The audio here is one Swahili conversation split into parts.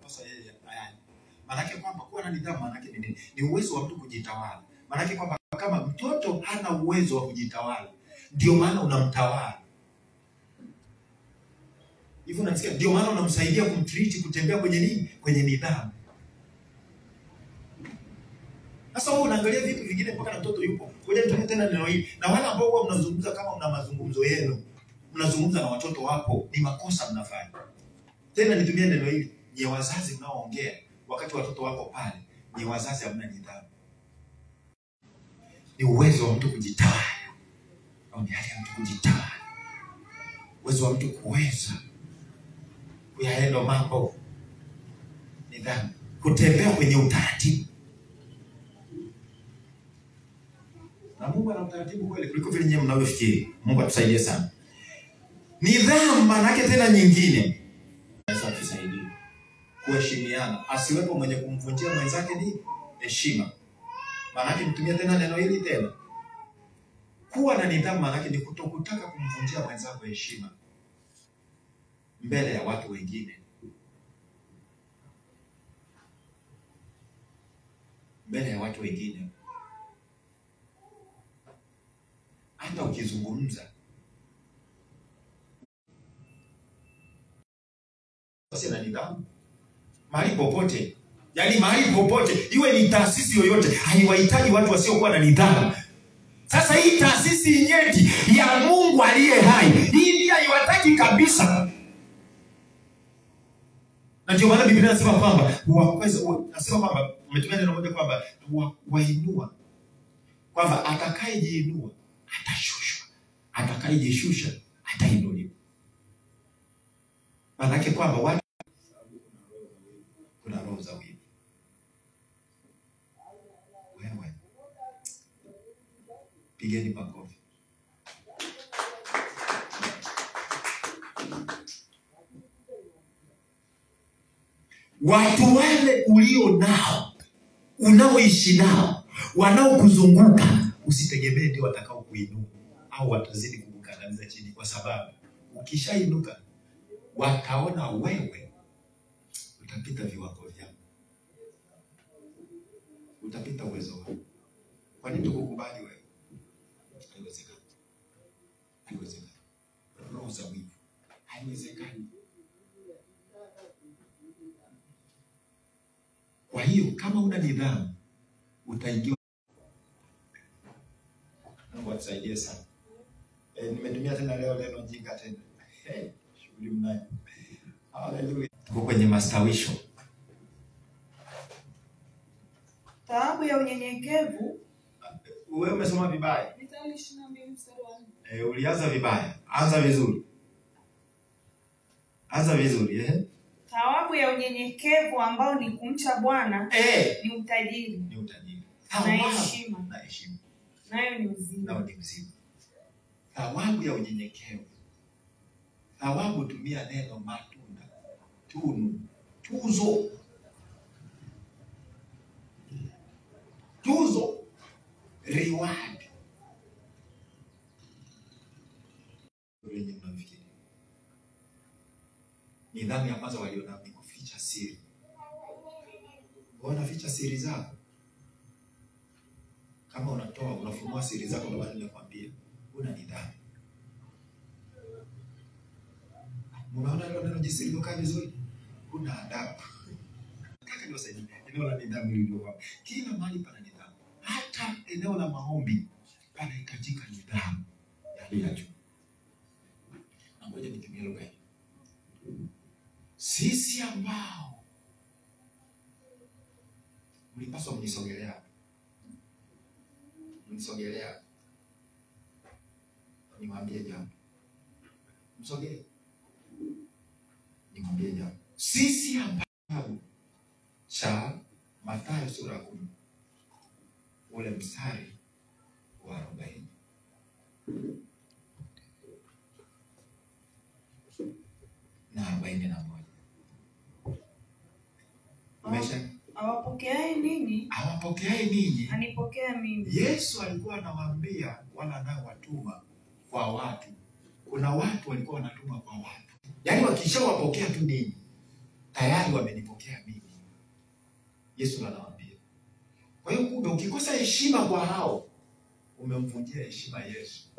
anapaswa yeye ayanye. Maana kwamba kuwa na nidhamu maana yake ni nini? Ni uwezo wa mtu kujitawala. Maana kwamba kama mtoto hana uwezo wa kujitawala, ndio maana unamtawala. Hivyo unasikia, ndio maana unamsaidia kumtreat kutembea kwenye nini? Kwenye nidhamu. Sasa wewe unaangalia vitu vingine mpaka na mtoto yupo. Ngoja nitumie tena neno hili. Na wale ambao huwa mnazungumza kama mna mazungumzo yenu, mnazungumza na watoto wako, ni makosa mnafanya. Tena nitumie neno hili, ni wazazi mnaoongea wakati watoto wako pale, ni wazazi hamna nidhamu. Ni uwezo wa mtu kujitawala. Au ni hali ya mtu kujitawala. Uwezo wa mtu kuweza kuyaenda mambo. Nidhamu, kutembea kwenye utaratibu. Na Mungu ana utaratibu kweli kuliko vile nyinyi mnavyofikiri. Mungu atusaidie sana. Nidhamu maana yake tena nyingine. Yesu atusaidie. Kuheshimiana, asiwepo mwenye kumvunjia mwenzake ni heshima. Maana yake nitumie tena neno hili tena. Kuwa na nidhamu maana yake ni kutokutaka kumvunjia mwenzako heshima mbele ya watu wengine. Mbele ya watu wengine. Hata ukizungumza basi na nidhamu mahali popote, yaani mahali popote, iwe ni taasisi yoyote, haiwahitaji watu wasiokuwa na nidhamu. Sasa hii taasisi nyeti ya Mungu aliye hai, hii ndiyo haiwataki kabisa. Na ndio maana Biblia inasema kwamba nasema kwamba umetumia neno moja kwamba wainua, kwamba atakayejiinua atashushwa, atakayejishusha atainuliwa. Maana yake kwamba watu kuna roho za wivu. Wewe pigeni makofi. Watu wale ulio nao, unaoishi nao, wanaokuzunguka, usitegemee ndio watakao kuinua au watazidi kukukandamiza chini, kwa sababu ukishainuka wataona wewe utapita viwango vyao, utapita uwezo wao. Kwa nini tukukubali wewe? Haiwezekani. Haiwezekani. Roho za wivu. Haiwezekani. Kwa hiyo kama una nidhamu utaingia. Mungu atusaidie sana. Nimetumia tena leo neno jinga tena. Hey, shughuli mnayo. Haleluya. Tuko kwenye mastawisho. Taabu ya unyenyekevu. Wewe umesoma vibaya. Mithali 22 mstari wa 4. Ulianza vibaya. Anza vizuri. Anza vizuri, eh? Thawabu ya unyenyekevu ambao ni kumcha Bwana ni utajiri. Ni utajiri. Na heshima. Na heshima. Nayo ni uzima. Nayo ni uzima. Thawabu ya unyenyekevu. Thawabu, tumia neno matunda, tunu, tuzo. Tuzo, reward. Wenye mnafikiri. Nidhamu ya kwanza walionayo ni kuficha siri. Wanaficha siri zako. Kama unatoa, unafunua siri zako, ndio maana ninakwambia una nidhamu. Unaona hilo neno jinsi lilivyokaa vizuri? Una adabu. Nataka niwasaidie eneo la nidhamu lililo hapa. Kila mahali pana nidhamu. Hata eneo la maombi panahitajika nidhamu ya hali ya juu. Na ngoja nitumie lugha hii. Sisi ambao mlipaswa mnisogelea, mnisogelea, niwaambie jambo. Msogelee, niwaambie jambo. Sisi ambao cha Mathayo sura ya 10 ule mstari wa 40. Na 41. Umesha? Awapokeaye ninyi, awapokeaye ninyi, anipokea mimi. Yesu alikuwa anawaambia wala anaowatuma kwa watu. Kuna watu walikuwa wanatuma kwa watu. Yaani wakishawapokea tu ninyi, tayari wamenipokea mimi. Yesu anawaambia. Kwa hiyo kumbe ukikosa heshima kwa hao, umemvunjia heshima Yesu.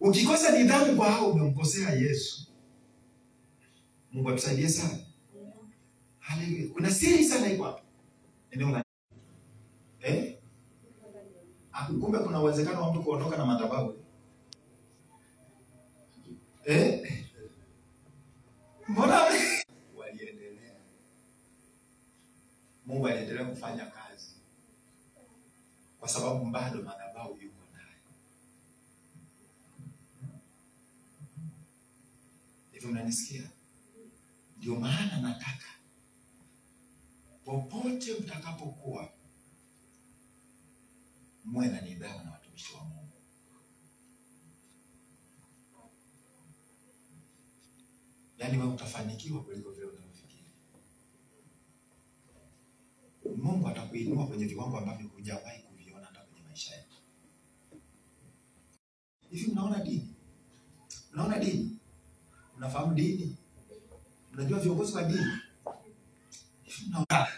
Ukikosa nidhamu kwa hao, umemkosea Yesu. Mungu atusaidie sana. Haleluya. Kuna siri sana iko hapa. Eneo la kumbe kuna uwezekano wa mtu kuondoka na madhabahu. Mbona waliendelea? Mungu aliendelea kufanya kazi kwa sababu bado madhabahu yuko naye. Hivi mnanisikia? Ndio maana nataka popote mtakapokuwa muwe na nidhamu na watumishi wa Mungu. Yaani wewe utafanikiwa kuliko vile unavyofikiri. Mungu atakuinua kwenye viwango ambavyo hujawahi kuviona hata kwenye maisha yako. Hivi mnaona dini? Mnaona dini? Mnafahamu dini? Mnajua viongozi wa dini?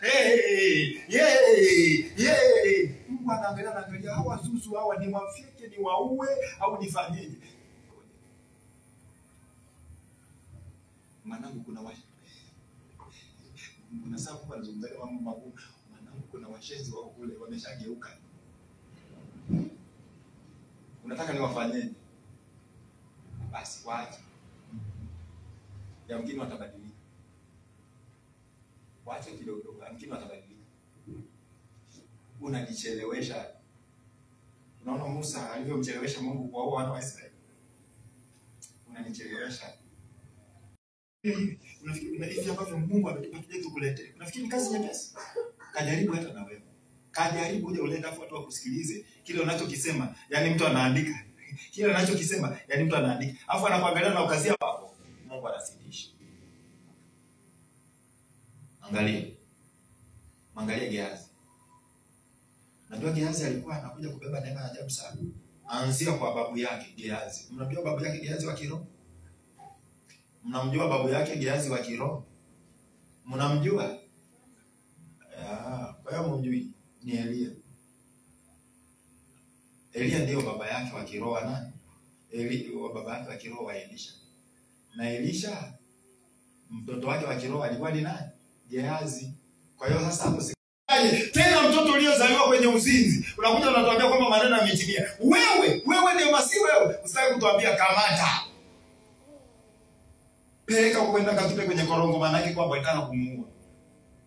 Hey, hey, hey. Mungu anaangalia hawa zuzu hawa ni wafyeke, ni waue au nifanyeje? Mwanangu kuna saa Mungu anazungumza mambo magumu. Mwanangu kuna washenzi wao kule wameshageuka. Unataka niwafanyeje? Basi waache. Yamkini watabadilika. Waache kidogo kidogo, yamkini watabadilika. Unanichelewesha. Unaona Musa alivyomchelewesha Mungu kwa wana wa Israeli. Unanichelewesha. Unafikiri hivi ambavyo Mungu ametupa tuje tukuletee. Unafikiri ni kazi nyepesi? Kajaribu hata na wewe. Kajaribu uje ulete afu watu wakusikilize kile unachokisema. Yaani mtu anaandika. Kile unachokisema, yaani mtu anaandika. Afu anakuangalia na ukazia hapo. Mungu anazidisha. Angalia. Angalia Gehazi. Unajua Gehazi alikuwa anakuja kubeba neema ya ajabu sana. Anzia kwa babu yake Gehazi. Mnamjua babu yake Gehazi wa kiroho? Mnamjua babu yake Gehazi wa kiroho? Mnamjua? Kwa hiyo mjui ni Elia. Elia ndio baba yake wa kiroho nani? Elia wa baba yake wa kiroho wa Elisha. Na Elisha mtoto wake wa kiroho alikuwa ni nani? Gehazi. Kwa hiyo sasa hapo tena mtoto uliozaliwa kwenye uzinzi unakuja unatuambia kwamba maneno yametimia. Wewe ndio masi wewe. Usitaki kutuambia kamata. Peleka kwenda katupe kwenye korongo, maana yake kwamba unataka kumuua.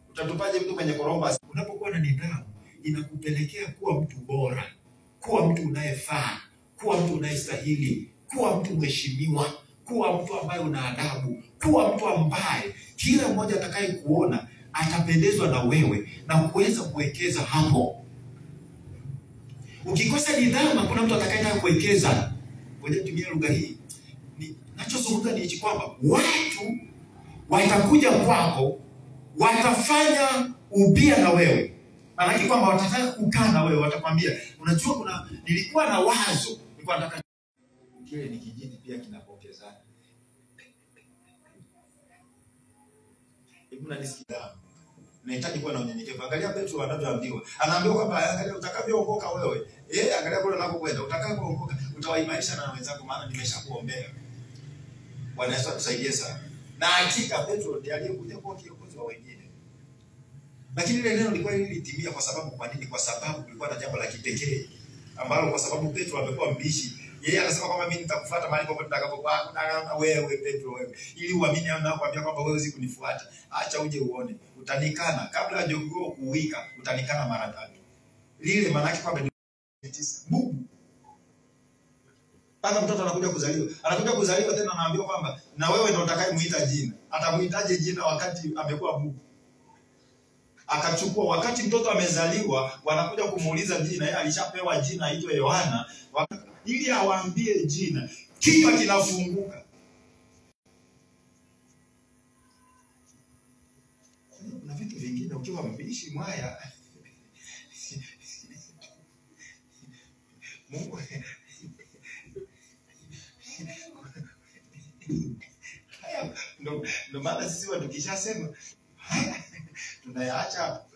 Utatupaje mtu kwenye korongo? Unapokuwa na nidhamu inakupelekea kuwa mtu bora, kuwa mtu unayefaa, kuwa mtu unayestahili, kuwa mtu mheshimiwa, kuwa mtu ambaye una adabu, kuwa mtu ambaye kila mmoja atakayekuona atapendezwa na wewe na kuweza kuwekeza hapo. Ukikosa nidhamu hakuna mtu atakayetaka kuwekeza. Ngoja nitumie lugha hii. Ninachozungumza ni hichi kwamba watu watakuja kwako, watafanya ubia na wewe. Maana kwamba watataka kukaa na wewe, watakwambia, unajua kuna nilikuwa na wazo, nilikuwa nataka kile ni kijiji pia kinapokezana. Hebu nanisikia. Nahitaji kuwa na unyenyekevu. Angalia Petro anavyoambiwa. Anaambiwa kwamba angalia utakavyookoka wewe. Angalia kule unakokwenda, utakavyookoka utawaimarisha na wenzako, maana nimeshakuombea. Bwana Yesu atusaidie sana. Na hakika Petro ndiye aliyekuja kuwa kiongozi wa wengine. Lakini ile neno lilikuwa lilitimia kwa sababu kwa nini? Kwa sababu kulikuwa na jambo la kipekee ambalo kwa sababu Petro amekuwa mbishi. Yeye anasema kwamba mimi nitakufuata mahali popote nitakapokuwa. Na wewe Petro wewe, ili uamini au nakwambia kwamba wewe huwezi kunifuata. Acha uje uone. Utanikana kabla ya jogoo kuwika, utanikana mara tatu. Lile maana yake kwamba ni 9. Bubu. Mpaka mtoto anakuja kuzaliwa. Anakuja kuzaliwa tena anaambiwa kwamba na wewe ndio utakayemuita jina. Atamuitaje jina wakati amekuwa bubu? Akachukua wakati mtoto amezaliwa, wanakuja kumuuliza jina, yeye alishapewa jina aitwe Yohana, ili awaambie jina. Kinywa kinafunguka. Kuna vitu vingine ukiwa mbishi mwaya. Mungu haya Ndio maana sisi watu tukishasema tunayaacha hapo.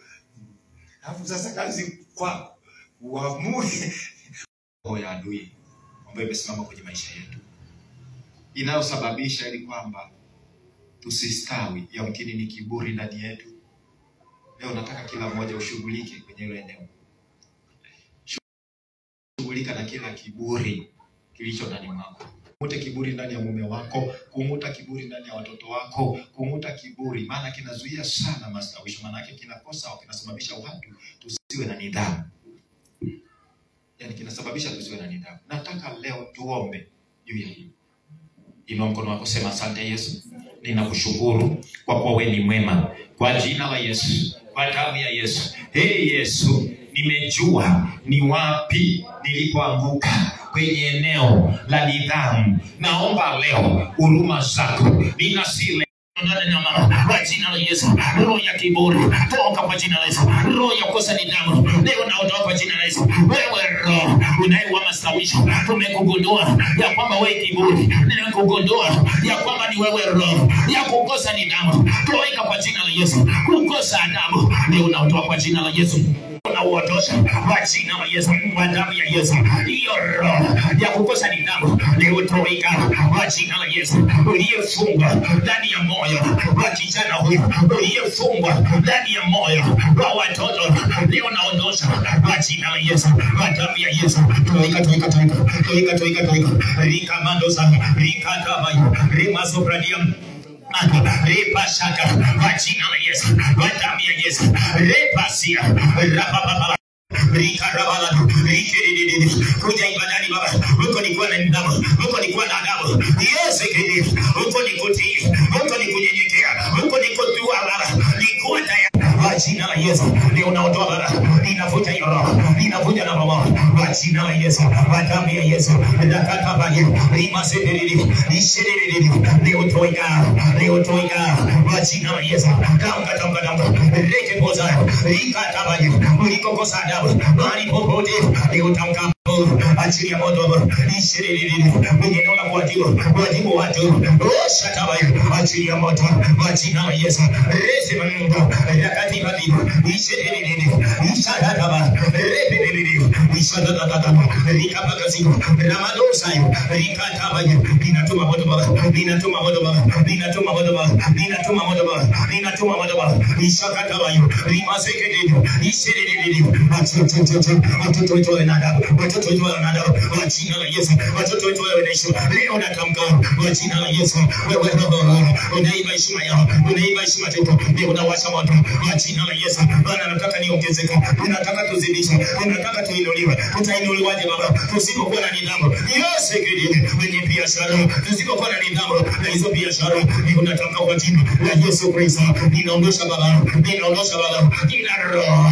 Alafu sasa kazi kwako uamue. Roho ya adui ambayo imesimama kwenye maisha yetu inayosababisha ili kwamba tusistawi, yamkini ni kiburi ndani yetu. Leo nataka kila mmoja ushughulike kwenye hilo eneo. Shughulika na kila kiburi kilicho ndani mwako. Kung'uta kiburi ndani ya mume wako, kung'uta kiburi ndani ya watoto wako, kung'uta kiburi, maana kinazuia sana mastawisho, maana yake kinakosa au kinasababisha watu tusiwe na nidhamu. Yaani kinasababisha tusiwe na nidhamu. Nataka leo tuombe juu ya hili. Inua mkono wako, sema asante Yesu, ninakushukuru kwa kuwa wewe ni mwema. Kwa jina la Yesu, kwa damu ya Yesu. Hey Yesu, nimejua ni wapi nilipoanguka kwenye eneo la nidhamu. Naomba leo huruma zako. Ninasile kwa jina la Yesu, roho ya kiburi toka kwa jina la Yesu, roho ya kukosa nidhamu leo naondoa kwa jina la Yesu. Wewe roho unayeua mastawisho, tumekugundua ya kwamba wewe kiburi, nimekugundua ya kwamba ni wewe roho ya kukosa nidhamu, toka kwa jina la Yesu. Kukosa adabu leo naondoa kwa jina la Yesu. Unauondosha kwa jina la Yesu, kwa damu ya Yesu. Hiyo roho ya kukosa nidhamu leo toweka kwa jina la Yesu. Uliyefungwa ndani ya moyo wa kijana huyu, uliyefungwa ndani ya moyo wa watoto, leo naondosha kwa jina la Yesu, kwa damu ya Yesu. Toweka, toweka, toweka, toweka, toweka, toweka. Rika mandosa, rika tabayo, rima sopradiam. Repa shaka kwa jina la Yesu, kwa damu ya Yesu. Repa sia rapapapa rika rabala rikidididi. Kuja ibadani baba, huko ni kuwa na nidhamu, huko ni kuwa na adabu. Yesu kidi, huko ni kutii, huko ni kunyenyekea, huko ni kutua baba, ni kuwa tayari. Kwa jina la Yesu leo naondoa baba, ninavuta hiyo roho, ninavuta na roho kwa jina la Yesu, kwa damu ya Yesu. Nakata bali rima sediridi nishiriridi leo toika, leo toika kwa jina la Yesu. Tamka, tamka, tamka reke poza rika tabali ulikokosa adabu mahali popote leo tamka. Achilia moto nishiriridi mwenye neno la kuwajibu, kuwajibu watu. Osha tabayu, achilia moto kwa jina la Yesu. Resi Mungu rakati badibu nishiriridi nishadataba repelelili nishadadadaba rikabakasiku ramadosayo rikatabayu. Ninatuma moto baba, ninatuma moto baba, ninatuma moto baba, ninatuma moto baba, ninatuma moto baba. Nishakatabayu rimasekededu nishiriridi. Watoto wetu wawe na adabu, watoto wetu wawe na adabu kwa jina la Yesu. Watoto wetu wawe na heshima leo natamka kwa jina la Yesu. Wewe roho unaiba heshima yao, unaiba heshima yetu, leo unawasha moto kwa jina la Yesu. Bwana, nataka niongezeke, tunataka tuzidishe, tunataka tuinuliwe. Tutainuliwaje baba tusipokuwa na nidhamu? Yesu kidini kwenye biashara, tusipokuwa na nidhamu na hizo biashara, leo natamka kwa jina la Yesu Kristo, ninaondosha baba, ninaondosha baba kila roho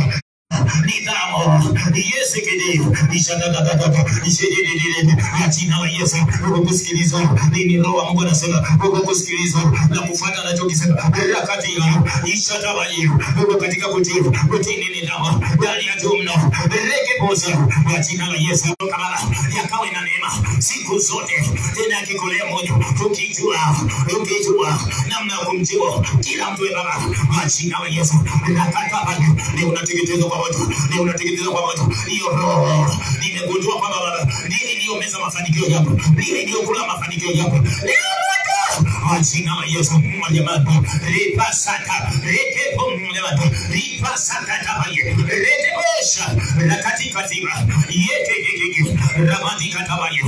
nidhamu. Yesu kidi nishadadadada nishididididi kwa jina la Yesu. Ukusikiliza nini roho wa Mungu anasema, ukusikiliza na kufuata anachokisema. Rakati ya ishatabayu uko katika kutii, kutii ni nidhamu ndani ya jumla reke poza kwa jina la Yesu. Kabala yakawe na neema siku zote, tena akikolea moyo, tukijua, tukijua namna ya kumjibu kila mtu baba kwa jina la Yesu. Rakata bali leo unateketezwa kwa moto, leo unateketezwa kwa moto. Hiyo roho nimegundua kwamba baba nini iliyomeza mafanikio yako, nini iliyokula mafanikio yako leo moto kwa jina la Yesu. Mjamani ripasaka rekepo mjamani ripasaka tabaye retebosha rakati katima yeke yeke ramadi katabaye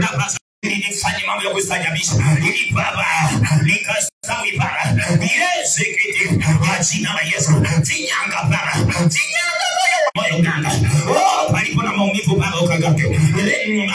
rapasa. Nifanye mambo ya kustajabisha ili baba likastawi baba. Yesu kiti kwa jina la Yesu. Tinyanga baba, tinyanga moyo ganga. Oh, palipo na maumivu baba ukagange. Leo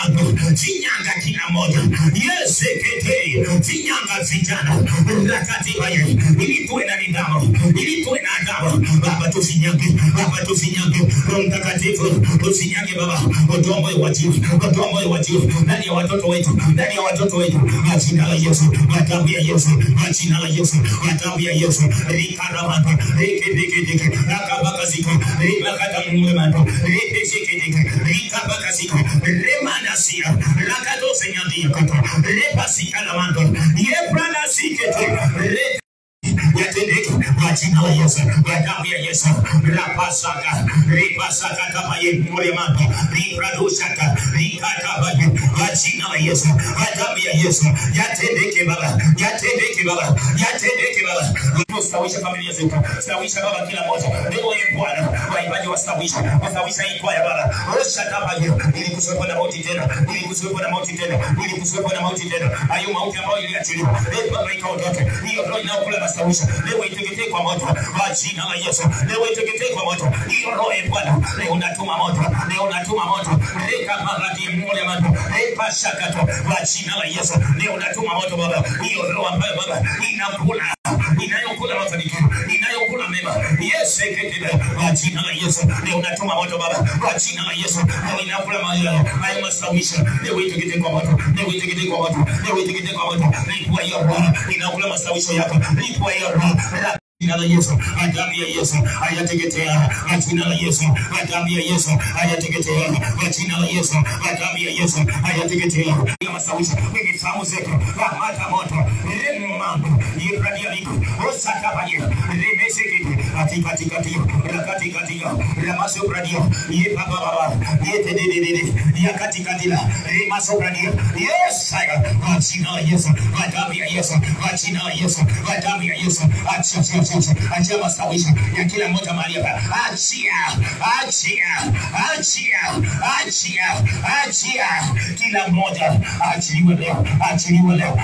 tinyanga kila moja. Yesu kiti tinyanga vijana rakati baye ili tuwe na nidhamu, ili tuwe na adabu baba. Tusinyange baba, tusinyange Roho Mtakatifu, tusinyange baba. Ondoa moyo wa jivu, ondoa moyo wa jivu ndani ya watoto wetu, ndani ya watoto wetu kwa jina la Yesu, kwa damu ya Yesu, kwa jina la Yesu, kwa damu ya Yesu. Rikaramata rikidikidiki rakabakazika ribakatamumemata ripisikidiki rikabakazika remanasia rakatosenyandiakata repasikalamando yepranasikete. Kwa jina la Yesu, kwa damu ya Yesu, rapasaka, ripasaka kama yemore mambo, ripradushaka, rikatabaye, kwa jina la Yesu, kwa damu ya Yesu, yatendeke Baba, yatendeke Baba, yatendeke Baba. Stawisha familia zetu, stawisha Baba kila mmoja. Leo ye Bwana, waimbaji wastawisha, wastawisha hii kwaya Baba. Osha tabaye, ili kusiwepo na mauti tena, ili kusiwepo na mauti tena, ili kusiwepo na mauti tena. Hayo mauti ambayo iliachiliwa, leo Baba ikaondoke. Hiyo roho inayokula mastawisha, leo iteketee kwa moto, kwa jina la Yesu. Leo iteketee kwa moto. Hiyo roho ye Bwana, leo natuma moto, leo natuma moto. Reka maradi mole moto, repa shakato, kwa jina la Yesu. Leo natuma moto Baba. Hiyo roho ambayo Baba inakula, inayokula mafanikio, inayokula mema. Yesu eketele, kwa jina la Yesu. Leo natuma moto Baba, kwa jina la Yesu. Leo inakula hayo mastawisha, leo iteketee kwa moto, leo iteketee kwa moto, leo iteketee kwa moto. Lipua hiyo roho inakula mastawisho yako, lipua hiyo roho. Jina la Yesu, damu ya Yesu hayateketea. Jina la Yesu, damu ya Yesu hayateketea. Jina la Yesu, damu ya Yesu hayateketea. Masawisha wengi fahamu zetu, ramata moto remambo yibradia liko osaka baye rebeseke katika katika katika katika ramaso bradia yepapa baba yetededede yakatika dila remaso bradia. Yes, jina la Yesu, damu ya Yesu, jina la Yesu, damu ya Yesu. Achia, achia, achia mastawisha ya kila mmoja mahali hapa. Achia, achia, achia, achia, achia. Kila mmoja achiliwe leo, achiliwe leo.